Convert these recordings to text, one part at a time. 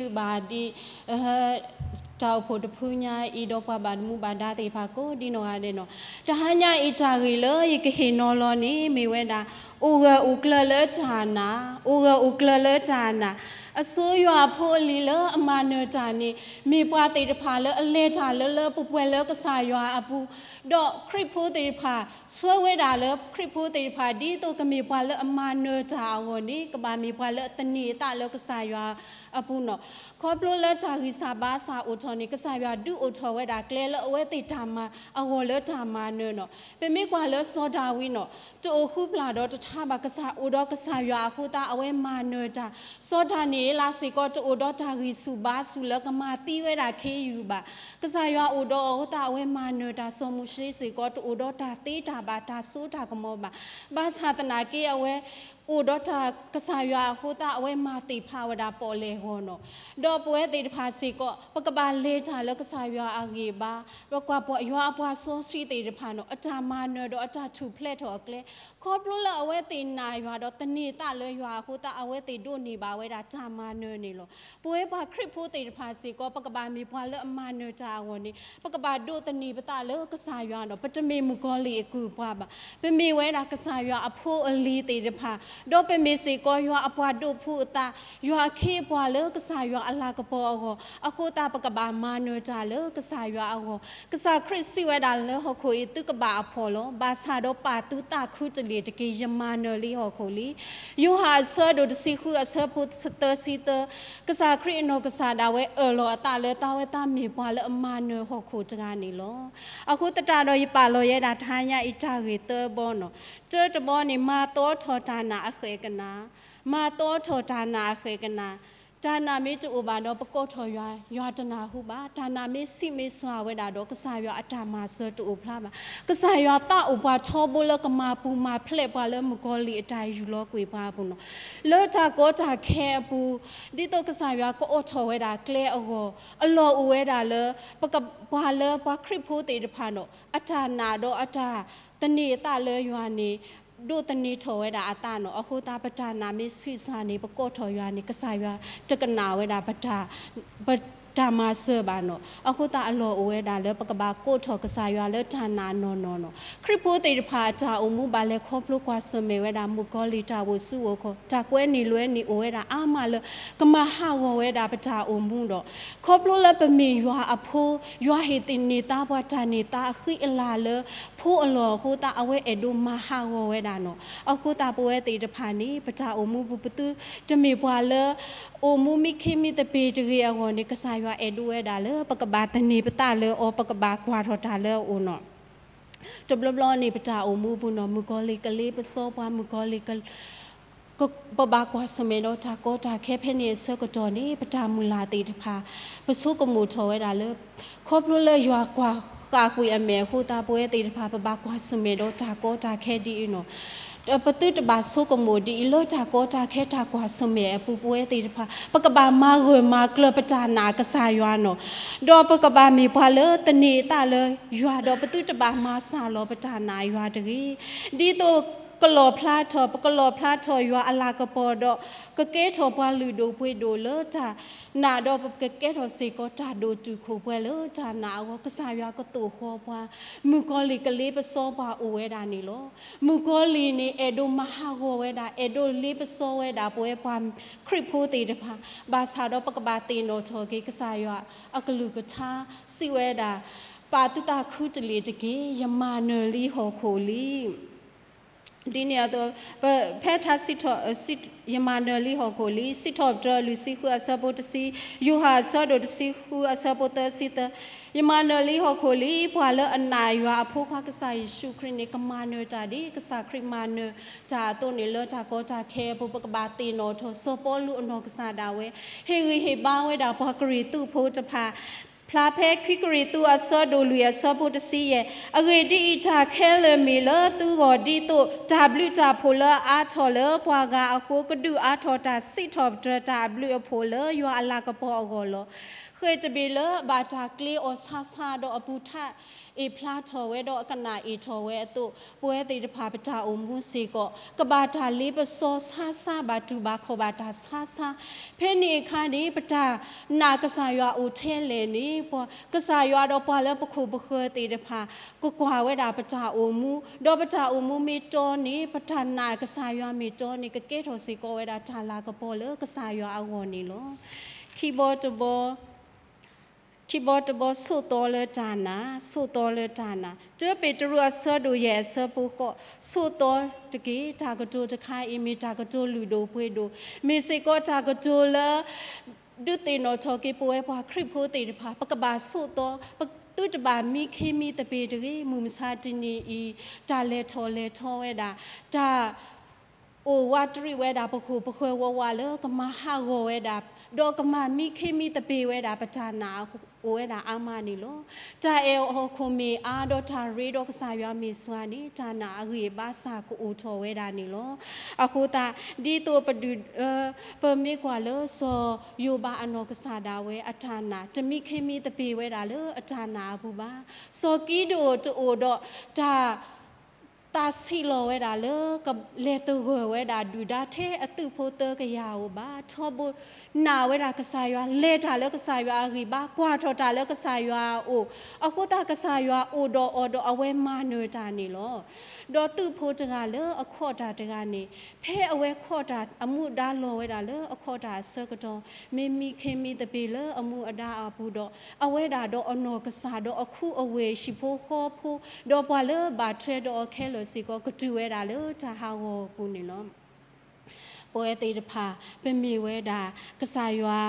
ယစံးဘျုးဘၣ်ဒ် တၢ်အိၣ်ဖှိၣ်တဖုညါအံၤ ဒီးပှၤဘၣ်မူဘၣ်ဒါသ့ၣ်တဖၣ်ကိးဒ်နီၢ်ဂၤဒဲးနီၤ. တဟါညါအံၤတၢ်ဂ့ၢ်လၢယကဟ့ၣ်နီၤလီၤန့ၣ် မ့ၢ်ဝဲဒၣ် အိၣ်ဂၢၢ်အိၣ်ကျၢၤလၢတၢ်နာ်, အိၣ်ဂၢၢ်အိၣ်ကျၢၤလၢတၢ်နာ်. အဆိယွၤအဖိအလံၤလၢအမၤနၢၤတၢ်န့ၣ် မ့ၢ်ပှၤသ့ၣ်တဖၣ်လၢအလဲၤတၢ်လၢလၢပှဲၤပှဲၤလၢကစၢ်ယွၤအပူၤ, ဒီးခရံာ်ဖိသ့ၣ်တဖၣ် ဆှၢဝဲဒၣ်လၢခရံာ်ဖိသ့ၣ်တဖၣ် ဒ်သိးကမ့ၢ်ပှၤလၢအမၤနၢၤတၢ်အဂီၢ်န့ၣ် ကဘၣ်မ့ၢ်ပှၤလၢအသန့ၤအသးလၢကစၢ်ယွၤအပူၤနီၤ. ခီဖျိလၢတၢ်ဂံၢ်စၢ်ဘါစၢ်အိၣ်ထီၣ်န့ၣ် ကစၢ်ယွၤဒုးအိၣ်ထီၣ်ဝဲဒၣ်ကျဲလၢအဝဲသ့ၣ်တၢ်မၤအဂီၢ်လၢတၢ်မၤနၢၤနီၤ. ပမ့ၢ်ကွၢ်လၢစီၤဒၤဝံးနီၤ တအိၣ်ဃုဖျၢၣ်ဒီးတထါဘၣ်, ကစၢ်အိၣ်ဒီးကစၢ်ယွၤအဃိသတး အဝဲမၤနၢၤတၢ်. စီၤဒၤနံးယ့လးစ့ၢ်ကီး တအိၣ်ဒီးတၢ်ဂံၢ်ဆူၣ်ဘါဆူၣ်လၢကမၤသံဝဲဒၣ်ခ့ယုၢ်ဘၣ်. ကစၢ်ယွၤအိၣ်ဒီးအဃိသတး အဝဲမၤနၢၤတၢ်. စီၤမိၤၡ့စ့ၢ်ကီး တအိၣ်ဒီးတၢ်သ့တၢ်ဘၣ် တၢ်စိတၢ်ကမီၤဘၣ်. ဘၣ်ဆၣ်သနာ်က့ အဝဲအိၣ်ဒီးတၢ်ကစၢ်ယွၤအဃိသတး အဝဲမၤသ့ၣ်ဖးဝဲဒၣ်ပီၣ်လဲၣ်ဂီၤနီၤ. ဒီးပဝဲသ့ၣ်တဖၣ်စ့ၢ်ကီး ပကဘၣ်လဲၤတၢ်လၢကစၢ်ယွၤအဂံၢ်ဘါ, ပကွၢ်ပှၤယွၤအပှၤစီဆှံသ့ၣ်တဖၣ်နီၤ အတၢ်မၤနၢၤဒီးအတၢ်ထူၣ်ဖျဲးထီၣ်အကျဲ ခီဖျိလၢအဝဲသ့ၣ်နာ်ယွၤဒီးသန့ၤသးလၢယွၤအဃိသတး အဝဲသ့ၣ်ဒိးန့ၢ်ဘၣ်ဝဲဒၣ်တၢ်မၤနၢၤန့ၣ်လီၤ. ပဝဲပှၤခရံာ်ဖိသ့ၣ်တဖၣ်စ့ၢ်ကီး ပကဘၣ်မ့ၢ်ပှၤလၢအမၤနၢၤတၢ်အဂီၢ်န့ၣ် ပကဘၣ်ဒိးသန့ၤပသးလၢကစၢ်ယွၤနီၤ. ပတမ့ၢ်မုၣ်ကီၤလံၢ်အကုၢ်အပှၤဘၣ်. ပမ့ၢ်ဝဲဒၣ်ကစၢ်ယွၤအဖိအလံၤသ့ၣ်တဖၣ်, ဒီးပမ့ၢ်စ့ၢ်ကီးယွၤအပှၤဒိးဖှူအသး, ယွၤအခ့အပှၤလၢကစၢ်ယွၤအလၤကပီၤအဂီၢ်, အဃိသတးပကဘၣ်မၤနၢၤတၢ်လၢကစၢ်ယွၤအဂီၢ်. ကစၢ်ခရံာ်စံးဝဲဒၣ်လၢဟီၣ်ခိၣ်အံၤ သုကဘၣ်အဖှီၣ်လီၤ. ဘၣ်ဆၣ်ဒီးပာ်သုသးခုတလ့ၢ်တက့ၢ်. ယမၤနၢၤလံဟီၣ်ခိၣ်လံ. ယိၤဟၣ်အဆၢဒိၣ်တဆံဃုအဆၢဖိသၢဆံသၢ, ကစၢ်ခရံာ်အနီၢ်ကစၢ်ဒၣ်ဝဲအၢၣ်လီၤအသးလၢတၢ်ဝဲသးမ့ၢ်ပှၤလၢအမၤနၢၤဟီၣ်ခိၣ်တဂၤန့ၣ်လီၤ. အဃိသတးဒီးယပာ်လီၤယဲဒၣ်တဟါညါအံၤတၢ်ဂ့ၢ်သၢဘီနီၤ. တၢတဘီန့ၣ် မၤသီထီၣ်တၢ်နာ်အဃဲၣ်ကနၤ, မၤသီထီၣ်တၢ်နာ်အဃဲၣ်ကနၤ. တၢ်နာ်မ့ၢ်တအိၣ်ဘၣ်ဒီး ပကိးထီၣ်ယွၤ, ယွၤတနၢ်ဟူဘၣ်. တၢ်နာ်မ့ၢ်ဆံးမ့ၢ်စှၤဝဲဒၣ်ဒီး ကစၢ်ယွၤအတၢ်မၤစၢၤတအိၣ်ဖျါဘၣ်. ကစၢ်ယွၤသးအိၣ်ပှၤထီဘိလၢကမၤပူၤမၤဖျဲးပှၤလၢမုၣ်ကီၤလံၢ်အတၢ်ယူၢ်လီၤကွံာ်ပှၤအပူၤနီၤ. လၢတၢ်ကီတၢ်ခဲအပူၤ, ဒ်သိးကစၢ်ယွၤကအိးထီၣ်ဝဲဒၣ်ကျဲအဂီၢ်, အလီၢ်အိၣ်ဝဲဒၣ်လၢ ပက, ပှၤလၢပှၤခရံာ်ဖိသ့ၣ်တဖၣ်နီၤ အတၢ်နာ်ဒီးအတၢ်သန့ၤအသးလၢယွၤန့ၣ် ဒိးသန့ၤထီၣ်ဝဲဒၣ်အသးနီၤ. အဃိသတး ပတၢ်နာ်မ့ၢ်ဆံးစှၤန့ၣ် ပကိးထီၣ်ယွၤန့ၣ် ကစၢ်ယွၤတကနၣ်ဝဲဒၣ် ပတၢ်မၤစၢၤဘၣ်နီၤ. အဃိသတးအလီၢ်အိၣ်ဝဲဒၣ်လၢပကဘၣ်ကိးထီၣ်ကစၢ်ယွၤလၢတၢ်နာ်နီၢ်နီၢ်နီၤ. ခရံာ်ဖိသ့ၣ်တဖၣ်အတၢ်အိၣ်မူဘၣ်လဲၤခီဖျိကွၢ်ဆၢၣ်မဲာ်ဝဲဒၣ် မုၣ်ကီၤလံၢ်တၢ်အိၣ်ဆူၣ်အိၣ်ချ့, တၢ်ကွဲနုာ်လွဲနုာ်အိၣ်ဝဲဒၣ်အါမးလၢ ကမၤဟးဂီၤဝဲဒၣ်ပတၢ်အိၣ်မူဒီး ခီဖျိလၢပမ့ၢ်ယွၤအဖိ, ယွၤဟ့ၣ်သန့ၤသါပှၤတၢ်န့ၢ်သါအဃံအလၤလၢ ဖိအလီၢ်အဃိသတး အဝဲအဲၣ်ဒိးမၤဟးဂီၤဝဲဒၣ်နီၤ. အဃိသတးပဝဲသ့ၣ်တဖၣ်န့ၣ် ပတၢ်အိၣ်မူပူၤ ပသုတမ့ၢ်ပှၤလၢ အိၣ်မူမံခ့မံသပ့ၤတဂ့ၤအဂီၢ်န့ၣ် ကစၢ်ယွၤအဲၣ်ဒိးဝဲဒၣ်လၢ ပကဘၣ်သန့ၤပသးလၢအီၤ, ပကဘၣ်ကွၢ်ထီၣ်တၢ်လၢအအိၣ်နီၤ. တဘျီဘျီန့ၣ် ပတၢ်အိၣ်မူပူၤနီၤ မုၣ်ကီၤလံၢ်ကလ့ပစီပှၤ, မုၣ်ကီၤလံၢ်က ပဘၣ်ကွၢ်ဆၢၣ်မဲာ်ဒီးတၢ်ကီတၢ်ခဲဖဲန့ၣ်အဆၢကတီၢ်န့ၣ် ပတၢ်မုၢ်လၢ်သ့ၣ်တဖၣ် ပဆိကမိၣ်ထီၣ်ဝဲဒၣ်လၢ ခီဖျိလၢယွၤကွၢ်ဃာ်ကွံာ်အမဲာ်အဃိသတး ပဝဲသ့ၣ်တဖၣ် ပဘၣ်ကွၢ်ဆၢၣ်မဲာ်ဒီးတၢ်ကီတၢ်ခဲဒ်အံၤနီၤ. ပသုတဘၣ်ဆိကမိၣ်ဒ်အံၤ လၢတၢ်ကီတၢ်ခဲတၢ်ကွၢ်ဆၢၣ်မဲာ်အပူၤ ပဝဲသ့ၣ်တဖၣ် ပကဘၣ်မၤဂၢၢ်မၤကျၢၤပတၢ်နာ်ကစၢ်ယွၤနီၤ. ဒီးပကဘၣ်မ့ၢ်ပှၤလၢသန့ၤအသးလၢယွၤဒီး ပသုတဘၣ်မၤစှၤလီၤပတၢ်နာ်ယွၤတဂ့ၤ. ဒ်သိးကလီၣ်ဖျါထီၣ်, ပကလီၣ်ဖျါထီၣ်ယွၤအလၤကပီၤဒီး ကကဲထီၣ်ပှၤလုၢ်ဒိၣ်ပှ့ၤဒိၣ်လၢတၢ်နာ်ဒီး ပကကဲထီၣ်စ့ၢ်ကီးတၢ်ဒိၣ်တုာ်ခိၣ်ပှဲၤလၢတၢ်နာ်အဂီၢ် ကစၢ်ယွၤကသိၣ်ဃီပှၤ, မုၣ်ကီၤလံၢ်ကလ့ပစီပှၤအိၣ်ဝဲဒၣ်န့ၣ်လီၤ. မုၣ်ကီၤလံၢ်န့ၣ် အဲၣ်ဒိးမၤဟးဂီၤဝဲဒၣ်, အဲၣ်ဒိးလ့ပစီဝဲဒၣ် ပဝဲပှၤခရံာ်ဖိသ့ၣ်တဖၣ်, ဘၣ်ဆၣ်ဒီးပကဘၣ်သ့ၣ်နီၣ်ထီၣ်က့ၤ ကစၢ်ယွၤအကလုၢ်ကထါ စံးဝဲဒၣ်, ပာ်သုသးခုတလ့ၢ်တက့ၢ်, ယမၤနၢၤလံဟီၣ်ခိၣ်လံ. ဒ်န့ၣ်အသိး, ဖဲထါစံးထီၣ်, ယမၤနၢၤလံဟီၣ်ခိၣ်လံ, စံးထီၣ်ပတြၢၤလွံၢ်ဆံဃုအဆၢဖိတဆံ, ယိၤဟၣ်အဆၢဒိၣ်တဆံဃုအဆၢဖိသၢဆံသၢ, ယမၤနၢၤလံဟီၣ်ခိၣ်လံ, ပှၤလၢအနာ်ယွၤအဖိခွါကစၢ်ယ့ၣ်ၡူးခရံာ်န့ၣ် ကမၤနၢၤတၢ်ဒ်ကစၢ်ခရံာ်မၤနၢၤတၢ်အသိးန့ၣ် လၢတၢ်ကီတၢ်ခဲအပူၤ ပကဘၣ်သ့ၣ်နီၣ်ထီၣ် စီၤပီလူးအနီၢ်ကစၢ်ဒၣ်ဝဲ ဟ့ၣ်ဂံၢ်ဟ့ၣ်ဘါဝဲဒၣ်ပှၤကရံၣ်သူးဖိတဖၣ် ဖျါဖဲခံကရံၣ်သူးအဆၢဒိၣ်လွံၢ်အဆၢဖိတဆံယဲၢ်, အဂ့ၢ်ဒ်အံၤ, တၢ်ခဲလၢာ်မ့ၢ်လၢသုဂီၢ်, ဒ်သိးတၢ်ဘျုးတၢ်ဖှိၣ်လၢအအါထီၣ်လၢပှၤဂၤအဃိ, ကဒုးအါထီၣ်တၢ်စံးထီၣ်ပတြၢၤတၢ်အဘျုးအဖှိၣ်လၢယွၤအလၤကပီၤအဂီၢ်လီၤ. ဃဲၤတဘ့ၣ်လၢအဘၣ်တၢ်ကျ့အီၤဆါဆါ, ဒီးအပူၤထးအ့ၣ်ဖျါထီၣ်ဝဲ, ဒီးအကနၣ်အ့ၣ်ထီၣ်ဝဲအသိး, ပဝဲသ့ၣ်တဖၣ်ပတၢ်အိၣ်မူစ့ၢ်ကီး ကဘၣ်တၢ်လ့ပစီဆါဆါ, ဘၣ်တူၢ်ဘၣ်ခီၣ်ဘၣ်တၢ်ဆါဆါ. ဖဲန့ၣ်အခါန့ၣ် ပတၢ်နာ်ကစၢ်ယွၤအိၣ်ထဲလဲၣ်န့ၣ်, ပှၤကစၢ်ယွၤဒီးပှၤလၢပခိၣ်ပဃၢၤသ့ၣ်တဖၣ် ကကွၢ်ဝဲဒၣ်ပတၢ်အိၣ်မူ, ဒီးပတၢ်အိၣ်မူမ့ၢ်တီန့ၣ်, ပတၢ်နာ်ကစၢ်ယွၤမ့ၢ်တီန့ၣ်, ကကဲထီၣ်စ့ၢ်ကီးဝဲဒၣ်တၢ်လၤကပီၤလၢကစၢ်ယွၤအဂီၢ်န့ၣ်လီၤ. ခံဘီတဘီ ခံဘီတဘီ ဆိးသီလၢတၢ်နာ်, ဆိးသီလၢတၢ်နာ်. တၢပ့းတရူးအဆၢဒိၣ်ယဲၢ်အဆၢဖိဃိး, ဆိးသီတက့ၢ်. တၢ်ကတိၤတခါအံၤ မ့ၢ်တၢ်ကတိၤလုၢ်ဒိၣ်ပှ့ၤဒိၣ်, မ့ၢ်စ့ၢ်ကီးတၢ်ကတိၤလၢ ဒုးသ့ၣ်နီၣ်ထီၣ်က့ၤပဝဲပှၤခရံာ်ဖိသ့ၣ်တဖၣ်, ပကဘၣ်ဆိးသီ, သုတဘၣ်မံခ့မံသပ့ၤတဂ့ၤ. မုၢ်မဆါတနံၤအံၤ တၢ်လဲၤထီၣ်လဲၤထီဝဲဒၣ်, တၢ် အိၣ်ဝးတရံးဝဲဒၣ်ပခိၣ်ပဃၢၤဝးဝးလၢကမၤဟးဂီၤဝဲဒၣ်, ဒီးကမၤမံခ့မံသပ့ၤဝဲဒၣ်ပတၢ်နာ်အိၣ်ဝဲဒၣ်အါမးန့ၣ်လီၤ. တၢ်အဲၣ်အီၤဟီၣ်ခိၣ်မ့ၢ်အါဒီးတၢ်ရ့ဒီးကစၢ်ယွၤမ့ၢ်စွၤန့ၣ်, တၢ်နာ်အဂံၢ်အဘါစ့ၢ်ကအိၣ်ထီၣ်ဝဲဒၣ်န့ၣ်လီၤ. အဃိသတး, ဒ်သိးပဒုး, ပမ့ၢ်ကွၢ်လၢစီၤယိၤဘးအနီၢ်ကစၢ်ဒၣ်ဝဲအတၢ်နာ်, တမံခ့မံသပ့ၤဝဲဒၣ်လၢအတၢ်နာ်အပူၤဘၣ်. စီၤကံဒိၣ်တအိၣ်ဒီးတၢ် သးဆံးလီၤဝဲဒၣ်လၢ ကလဲၤသဂၢၢ်ဝဲဒၣ်ဒုၣ်ဒါထဲအသုးဖိသၢကယၤဧိၤဘၣ်. ထီဘိနာ်ဝဲဒၣ်ကစၢ်ယွၤ, လဲၤတၢ်လၢကစၢ်ယွၤအဂံၢ်ဘါ, ကွၢ်ထီၣ်တၢ်လၢကစၢ်ယွၤအအိၣ်, အဃိသတးကစၢ်ယွၤအိၣ်ဒီးအီၤဒီးအဝဲမၤနၢၤတၢ်န့ၣ်လီၤ. ဒီးသုးဖိတဂၤလၢအခီၣ်တၢ်တဂၤန့ၣ်, ဖဲအဝဲခီၣ်တၢ်အမူအဒါလီၤဝဲဒၣ်လၢအခီၣ်တၢ်အဆၢကတီၢ်, မ့မံခ့မံသပ့ၤလၢအမူအဒါအပူၤဒီး, အဝဲဒၣ်ဒီးအနီၢ်ကစၢ်ဒီးအခူအဝ့ၢ်ဟံၣ်ဖိဃီဖိ, ဒီးပှၤလၢဘၣ်ထွဲဒီးအီၤခဲလၢာ်စ့ၢ်ကီး ကတုၤဝဲဒၣ်လၢတၢ်ဟးဂီၤအပူၤန့ၣ်လီၤ. ပဝဲသ့ၣ်တဖၣ် ပမ့ၢ်ဝဲဒၣ်ကစၢ်ယွၤ,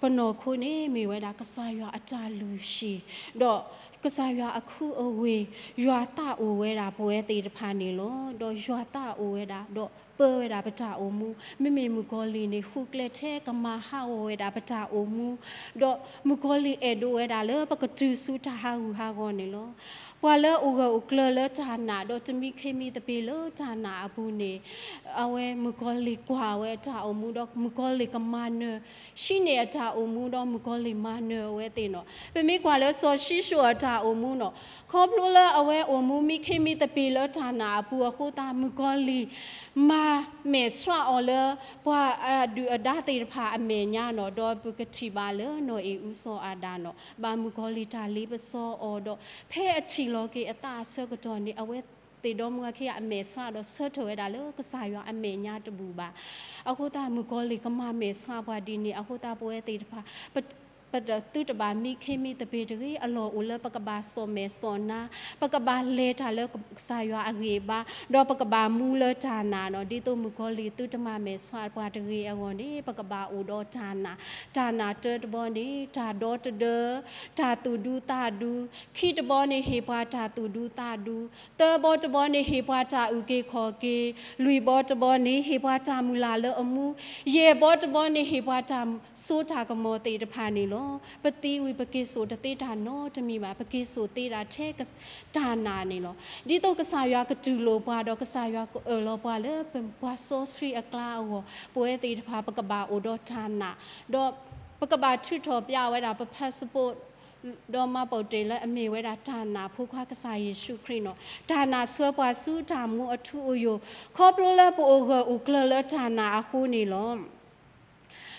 ပနီၢ်ခိန့ၣ်မ့ၢ်ဝဲဒၣ်ကစၢ်ယွၤအတၢ်လုၢ်ဟံၣ်, ဒီးကစၢ်ယွၤအခူအဝ့ၢ်, ယွၤသးအိၣ်ဝဲဒၣ်ပဝဲသ့ၣ်တဖၣ်န့ၣ်လီၤ. ဒီးယွၤသးအိၣ်ဝဲဒၣ်, ဒီးပၢဝဲဒၣ်ပတၢ်အိၣ်မူ, မ့မ့ၢ်မုၣ်ကီၤလံၢ်န့ၣ် ဃုကျဲထဲကမၤဟးဂီၤဝဲဒၣ်ပတၢ်အိၣ်မူ, ဒီးမုၣ်ကီၤလံၢ်အဲၣ်ဒိးဝဲဒၣ်လၢပကတုၤဆူတၢ်ဟးဂူာ်ဟးဂီၤန့ၣ်လီၤ. ပှၤလၢအိၣ်ဂၢၢ်အိၣ်ကျၢၤလၢတၢ်နာ်, ဒီးတမံခ့မံသပ့ၤလၢတၢ်နာ်အပူၤန့ၣ်, အဝဲမုၣ်ကီၤလံၢ်ကွၢ်ဝဲအတၢ်အိၣ်မူ, ဒီးမုၣ်ကီၤလံၢ်ကမၤနၢၤ, ဟံးန့ၢ်အတၢ်အိၣ်မူ, ဒီးမုၣ်ကီၤလံၢ်မၤနၢၤအဝဲသ့ၣ်န့ၣ်. ပမ့ၢ်ကွၢ်လၢစီၤၡံၣ်ၡိၣ်အတၢ်အိၣ်မူန့ၣ်, ခီဖျိလၢအဝဲအိၣ်မူမံခ့မံသပ့ၤလၢတၢ်နာ်အပူၤအဃိသတး, မုၣ်ကီၤလံၢ်မၤမဲာ်ဆှးအီၤလၢ ပှၤအဒုၣ်အဒါသ့ၣ်တဖၣ်အမဲာ်ညါန့ၣ်, ဒီးပကထံၣ်ဘၣ်လၢနီၢ်အံၣ်အူစီၤအၤဒၣ်န့ၣ်, ဘၣ်မုၣ်ကီၤလံၢ်တၢ်လ့ပစီအီၤဒီး, ဖဲအထံၣ်လီၤက့ၤအသးအဆၢကတီၢ်န့ၣ်, အဝဲသ့ၣ်ဒီမါဝၤခံဂၤအမဲာ်ဆှးဒီးဆၢထၢၣ်ဝဲဒၣ်လၢကစၢ်ယွၤအမဲာ်ညါတဘူၣ်ဘၣ်. အဃိသတးမုၣ်ကီၤလံၢ်ကမၤမဲာ်ဆှးပှၤဒ်န့ၣ်, အဃိသတးပဝဲသ့ၣ်တဖၣ် ပသုတဘၣ်မံခ့မံသပ့ၤတဂ့ၤ. အလီၢ်အိၣ်လၢပကဘၣ်စီၣ်မဲာ်စီၣ်နါ, ပကဘၣ်လဲၤတၢ်လၢကစၢ်ယွၤအဂံၢ်အဘါ, ဒီးပကဘၣ်မူလၢတၢ်နာ်န့ၣ်. ဒ်သိးမုၣ်ကီၤလံၢ်သုတမၤမဲာ်ဆှးပှၤတဂ့ၤအဂီၢ်န့ၣ်, ပကဘၣ်အိၣ်ဒီးတၢ်နာ်. တၢ်နာ်တၢတဘီန့ၣ်, တၢ်ဒီတဒၢ, တၢ်သူၣ်ဒူသးဒူ, ခံတဘီန့ၣ်ဟ့ၣ်ပှၤတၢ်သူၣ်ဒူသးဒူ, သၢဘီတဘီန့ၣ်ဟ့ၣ်ပှၤတၢ်အုၣ်က့ၤခီၣ်က့ၤ, လွံၢ်ဘီတဘီန့ၣ်ဟ့ၣ်ပှၤတၢ်မုၢ်လၢ်လၢအမူ, ယဲၢ်ဘီတဘီန့ၣ်ဟ့ၣ်ပှၤတၢ်စိတၢ်ကမီၤသ့ၣ်တဖၣ်န့ၣ်လီၤ. ပသံဝံၤပက့ၤစိာ်တသ့တၢ်နီတမံၤဘၣ်, ပက့ၤစိာ်သ့ဒၣ်ထဲတၢ်နာ်န့ၣ်လီၤ. ဒ်သိးကစၢ်ယွၤကတူၢ်လိာ်ပှၤ, ဒီးကစၢ်ယွၤကအၢၣ်လီၤပှၤလၢပှၤစီဆှံအကျါအဂီၢ်, ပဝဲသ့ၣ်တဖၣ်ပကဘၣ်အိၣ်ဒီးတၢ်နာ်, ဒီးပကဘၣ်ထုးထီၣ်ပျးဝဲဒၣ်ပ passport ဒီးမှတ်ပုံတင်လၢအမ့ၢ်ဝဲဒၣ်တၢ်နာ်ဖိခွါကစၢ်ယ့ၣ်ၡူးခရံာ်န့ၣ်, တၢ်နာ်ဆှၢပှၤဆူတၢ်မူအထူအယိာ်, ခီဖျိလၢပအိၣ်ဂၢၢ်အိၣ်ကျၢၤလၢတၢ်နာ်အဃိန့ၣ်လီၤ.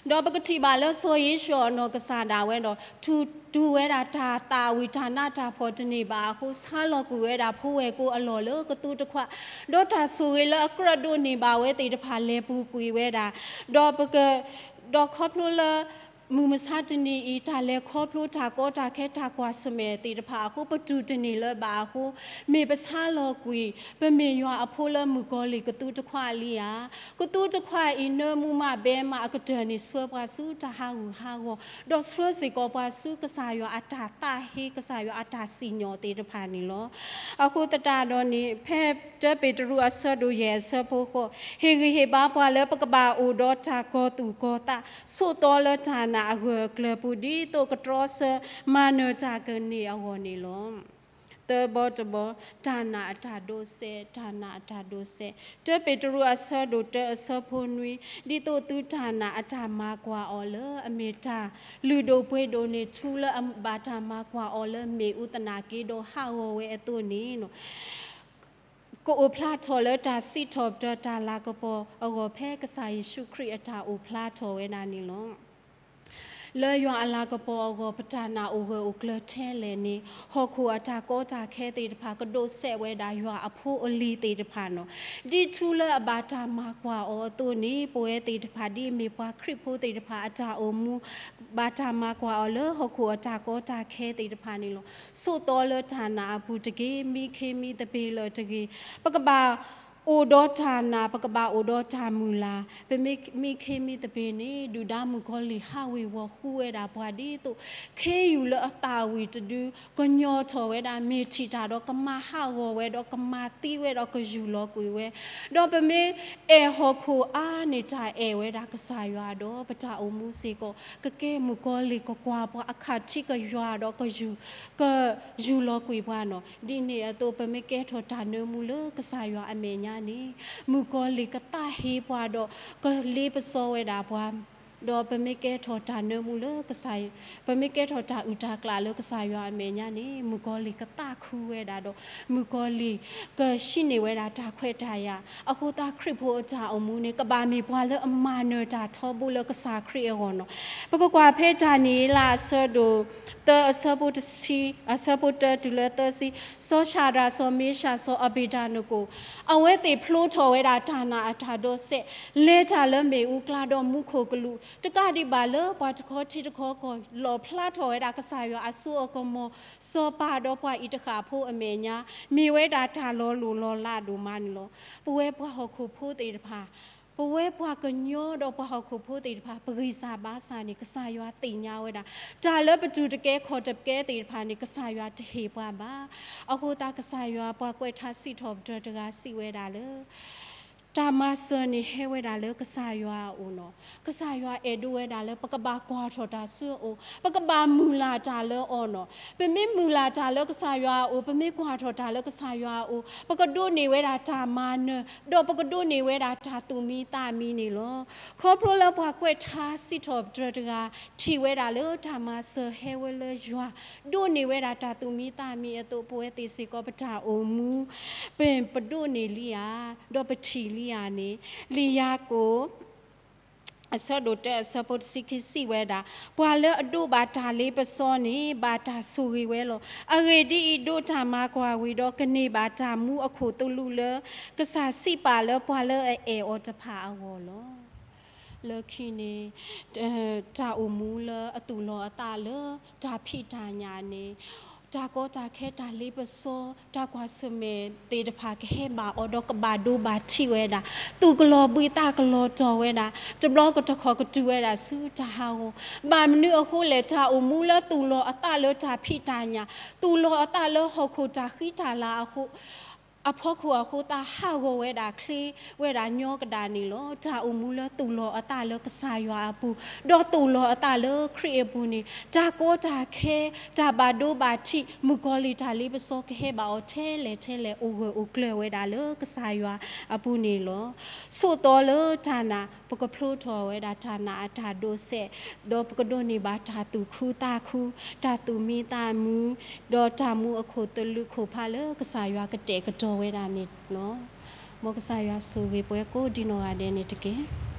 ဒီးပကထံၣ်ဘၣ်လၢစီၤယ့ၣ်ၡူးအနီၢ်ကစၢ်ဒၣ်ဝဲဒီး, ထူးတူၢ်ဝဲဒၣ်တၢ်သၣ်ဝံၤတၢ်နးတၢ်ဖှီၣ်တန့ၢ်ဘၣ်အဃိ, ဆါလီၤကွံာ်ဝဲဒၣ်ဖိဝဲၢ်ကိအလီၢ်လၢကသူတခွး, ဒီးတၢ်ဆိၣ်ဂ့ၤလၢအကြၢးဒိးန့ၢ်ဘၣ်ဝဲသ့ၣ်တဖၣ်လဲၤပူၤကွံာ်ဝဲဒၣ်, ဒီးပက ဒီးခီဖျိလၢ မုၢ်မဆါတနံၤအံၤ တၢ်လဲၤခီဖျိတၢ်ကီတၢ်ခဲတၢ်ကွၢ်ဆၢၣ်မဲာ်သ့ၣ်တဖၣ်အဃိ ပတူၢ်တန့ၢ်လၢၤဘၣ်အဃိ, မ့ၢ်ပဆါလီၤကွံာ် ပမ့ၢ်ယွၤအဖိလၢမုၣ်ကီၤလံၢ်ကသူတခွးလံဧါ. ကသူတခွးအံၤ နၢမူမးဘဲမးအကတၢၢ်န့ၣ် ဆှၢပှၤဆူတၢ်ဟးဂူာ်ဟးဂီၤ, ဒီးဆှၢစ့ၢ်ကီးပှၤဆူကစၢ်ယွၤအတၢ်သးဟ့ ကစၢ်ယွၤအတၢ်စံၣ်ညီၣ်သ့ၣ်တဖၣ်န့ၣ်လီၤ. အဃိသတးဒီးန့ၣ် ဖဲတၢပ့းတရူးအဆၢဒိၣ်ယဲၢ်အဆၢဖိဃိး, ဟ့ၣ်ဂံၢ်ဟ့ၣ်ဘါပှၤလၢပကဘၣ်အိၣ်ဒီးတၢ်ကီၤသူၣ်ကီၤသး, ဆိးသီလၢတၢ်နာ်, အဂၢၢ်အကျၢၤပူၤ ဒ်သိးကတြီဆၢမၤနၢၤတၢ်ကန့ၢ်အဂီၢ်န့ၣ်လီၤ. သၢဘီတဘီ, တၢ်နာ်အတၢ်ဒိးစဲး, တၢ်နာ်အတၢ်ဒိးစဲး. တၢပ့းတရူးအဆၢဒိၣ်တၢအဆၢဖိနွံ, ဒ်သိးသုတၢ်နာ်အတၢ်မၤကွၢ်အီၤလၢအမ့ၢ်တၢ်လုၢ်ဒိၣ်ပှ့ၤဒိၣ်န့ၣ် ထူလၢအဘၣ်တၢ်မၤကွၢ်အီၤလၢမ့ၣ်အူသနာ်က့ဒီးဟးဂီၤဝဲအသိးန့ၣ် ကအိၣ်ဖျါထီၣ်လၢတၢ်စံးထီၣ်ပတြၢၤတၢ်လၤကပီၤအဂီၢ် ဖဲကစၢ်ယ့ၣ်ၡူးခရံာ်အတၢ်အိၣ်ဖျါထီၣ်ဝဲဒၣ်န့ၣ်လီၤ. လၢယွၤအလၤကပီၤအဂီၢ် ပတၢ်နာ်အိၣ်ဂၢၢ်အိၣ်ကျၢၤထဲလဲၣ်န့ၣ် ဟီၣ်ခိၣ်အတၢ်ကီတၢ်ခဲသ့ၣ်တဖၣ် ကဒိးစဲးဝဲဒၣ်ယွၤအဖိအလံၤသ့ၣ်တဖၣ်န့ၣ်လီၤ. ဒ်ထူလၢအဘၣ်တၢ်မၤကွၢ်အီၤအသိးန့ၣ် ပဝဲသ့ၣ်တဖၣ် ဒ်အမ့ၢ်ပှၤခရံာ်ဖိသ့ၣ်တဖၣ်အတၢ်အိၣ်မူ ဘၣ်တၢ်မၤကွၢ်အီၤလၢဟီၣ်ခိၣ်အတၢ်ကီတၢ်ခဲသ့ၣ်တဖၣ်န့ၣ်လီၤ. ဆိးသီလၢတၢ်နာ်အပူၤတက့ၢ်, မံခ့မံသပ့ၤလၢာ်တဂ့ၤ. ပကဘၣ်အိၣ်ဒီးတၢ်နာ်, ပကဘၣ်အိၣ်ဒီးတၢ်မုၢ်လၢ်. ပမ့ၢ်မံခ့မံသပ့ၤန့ၣ် ဒုၣ်ဒါမုၣ်ကီၤလံၢ်ဟးဝ့ၤဝီၤဃုဝဲဒၣ်ပှၤ ဒ်သိးခ့ယုၢ်လၢအသၣ်ဝံၤတဒု ကညီထီၣ်ဝဲဒၣ် မ့ၢ်ထံၣ်တၢ်ဒီးကမၤဟးဂီၤဝဲဒီးကမၤသံဝဲဒီးကယူၢ်လီၤကွံာ်ဝဲ, ဒီးပမ့ၢ်အဲၣ်ဟီၣ်ခိၣ်အါန့ၢ်တၢ်အဲၣ်ဝဲဒၣ်ကစၢ်ယွၤဒီး ပတၢ်အိၣ်မူစ့ၢ်ကီး ကကဲမုၣ်ကီၤလံၢ် ကကွၢ်ပှၤအခးထံးကယွၤဒီး ကယူၢ်လီၤကွံာ်ပှၤန့ၣ်လီၤ. ဒ်န့ၣ်အသိး ပမ့ၢ်ကဲထီၣ်တၢ်နၢမူလၢကစၢ်ယွၤအမဲာ်ညါန့ၣ် မုၣ်ကီၤလံၢ်ကသးဟ့ပှၤဒီး ကလ့ပစီဝဲဒၣ်ပှၤ, ဒီးပမ့ၢ်ကဲထီၣ်တၢ်နၢမူလၢကစၢ်ယွၤ, ပမ့ၢ်ကဲထီၣ်တၢ်အုၣ်တၢ်ကျၢၤလၢကစၢ်ယွၤအမဲာ်ညါန့ၣ် မုၣ်ကီၤလံၢ်ကသးခုဝဲဒၣ်ဒီး မုၣ်ကီၤလံၢ်ကဟံးန့ၢ်ဝဲဒၣ်တၢ်ခွဲးတၢ်ယာ်. အဃိသတးခရံာ်ဖိအတၢ်အိၣ်မူန့ၣ် ကဘၣ်မ့ၢ်ပှၤလၢအမၤနၢၤတၢ်ထီဘိလၢကစၢ်ခရံာ်အဂီၢ်န့ၣ်လီၤ. ပကကွၢ်ဖဲတၢ်နံၤလၢအဆၢဒိၣ်သၢအဆၢဖိတဆံ, အဆၢဖိတၢတုၤလၢသၢဆံ, စီၤၡၤဒြး စီၤမ့ၡး စီၤအဘ့းနကိၤ အဝဲသ့ၣ်ဖျိထီၣ်ဝဲဒၣ်တၢ်နာ်အတၢ်ဒိးစဲး, လဲၤတၢ်လၢမ့ၣ်အူကျါဒီးမူခိၣ်ကလူး, တကးဒံးဘၣ်လၢပှၤတခီထံတခီကီၢ် လီၣ်ဖျါထီၣ်ဝဲဒၣ်ကစၢ်ယွၤအစိအကမီၤ စီၤပၤဒီးပှၤအံၤတဃၣ်ဖိအမဲာ်ညါ, မ့ၢ်ဝဲဒၣ်တၢ်လီၤလိၢ်လီၤလးဒိၣ်မးန့ၣ်လီၤ. ပဝဲပှၤဟီၣ်ခိၣ်ဖိသ့ၣ်တဖၣ် ပဝဲပှၤကညီဒီးပှၤဟီၣ်ခိၣ်ဖိသ့ၣ်တဖၣ် ပဂံၢ်စၢ်ဘါစၢ်န့ၣ် ကစၢ်ယွၤသ့ၣ်ညါဝဲဒၣ်, တၢ်လၢပတူၢ်တကဲခီၣ်တကဲသ့ၣ်တဖၣ်န့ၣ် ကစၢ်ယွၤတဟ့ၣ်ပှၤဘၣ်. အဃိသတးကစၢ်ယွၤပှၤကွဲးထါစံးထီၣ်ပတြၢၤတဂၤစံးဝဲဒၣ်လၢ တၢ်မၤစၢၤန့ၣ်ဟဲဝဲဒၣ်လၢကစၢ်ယွၤအအိၣ်န့ၣ်လီၤ. ကစၢ်ယွၤအဲၣ်ဒိးဝဲဒၣ်လၢပကဘၣ်ကွၢ်ထီၣ်တၢ်ဆူအအိၣ်, ပကဘၣ်မုၢ်လၢ်တၢ်လၢအီၤန့ၣ်လီၤ. ပမ့ၢ်မုၢ်လၢ်တၢ်လၢကစၢ်ယွၤအအိၣ်, ပမ့ၢ်ကွၢ်ထီၣ်တၢ်လၢကစၢ်ယွၤအအိၣ်, ပကဒိးန့ၢ်ဝဲဒၣ်တၢ်မၤနၢၤ, ဒီးပကဒိးန့ၢ်ဝဲဒၣ်တၢ်သူၣ်မံသးမံန့ၣ်လီၤ. ခီဖျိလၢပှၤကွဲးထါစံးထီၣ်ပတြၢၤတဂၤ ထံၣ်ဝဲဒၣ်လၢတၢ်မၤစၢၤဟဲဝဲလၢယွၤ, ဒိးန့ၢ်ဝဲဒၣ်တၢ်သူၣ်မံသးမံအသိး ပဝဲသ့ၣ်စ့ၢ်ကီးပတၢ်အိၣ်မူ ပ ပဒိးန့ၢ်လံဧါ, ဒီးပထံၣ်လံဧါန့ၣ်, လံာ်ယၤကိာ် အဆၢဒိၣ်တၢ အဆၢဖိတဆံခံစံးဝဲဒၣ်, ပှၤလၢအဒိးဘၣ်တၢ်လ့ပစီန့ၣ် ဘၣ်တၢ်ဆိၣ်ဂ့ၤဝဲလီၤ. အဂ့ၢ်ဒ်အံၤ, ဒိးတၢ်မၤကွၢ်ဝံၤဒီး ကန့ၢ်ဘၣ်တၢ်မူအခိၣ်သလုးလၢ ကစၢ်စံးပာ်လၢပှၤလၢအအဲၣ်အီၤတဖၣ်အဂီၢ်လီၤ. လၢခံန့ၣ် တၢ်အိၣ်မူလၢအသူၣ်လီၤအသးလၢတၢ်ဖံးတၢ်ညၣ်န့ၣ်, တၢ်ကီတၢ်ခဲတၢ်လ့ပစီ တၢ်ကွၢ်ဆၢၣ်မဲာ်သ့ၣ်တဖၣ်ကဟဲဘၣ်အီၤဒီးကဘၣ်ဒိဘၣ်ထံးဝဲဒၣ်, သူၣ်ကလီၤဘှံးသးကလီၤတီၤဝဲဒၣ်, တဘျီကတခီၣ်ကတုၤဝဲဒၣ်ဆူတၢ်ဟးဂီၤ, ဘၣ်မနုၤအဃိလဲၣ်, တၢ်အိၣ်မူလၢသူၣ်လီၤအသးလၢတၢ်ဖံးတၢ်ညၣ်, သူၣ်လီၤအသးလၢဟီၣ်ခိၣ်တၢ်ဃံတၢ်လၤအဃိ အဖီခိၣ်အဃိသတး ဟးဂီၤဝဲဒၣ်ချ့ဝဲဒၣ်ညီကဒၣ်န့ၣ်လီၤ. တၢ်အိၣ်မူလၢသူၣ်လီၤအသးလၢကစၢ်ယွၤအပူၤ, ဒီးသူၣ်လီၤအသးလၢခရံာ်အပူၤန့ၣ် တၢ်ကီတၢ်ခဲ, တၢ်ဘၣ်ဒိဘၣ်ထံး, မုၣ်ကီၤလံၢ်တၢ်လ့ပစီကဟဲဘၣ်အီၤထဲလဲၣ်ထဲလဲၣ် အိၣ်ဂၢၢ်အိၣ်ကျၢၤဝဲဒၣ်လၢကစၢ်ယွၤအပူၤန့ၣ်လီၤ. ဆိးသီလၢတၢ်နာ် ပကဖျိထီၣ်ဝဲဒၣ်တၢ်နာ်အတၢ်ဒိးစဲး, ဒီးပကဒိးန့ၢ်ဘၣ်တၢ်သူၣ်ခုသးခု, တၢ်သူၣ်မံသးမံ, ဒီးတၢ်မူအခိၣ်သလုးခိၣ်ဖးလၢကစၢ်ယွၤကတဲာ်ကတီၤဝဲဒၣ်န့ၣ်လီၤ. မ်ကစၢ်ယွၤဆိၣ်ဂ့ၤပှၤကိးဒံနီၢ်ဂၤဒဲးန့ၣ်တက့ၢ်.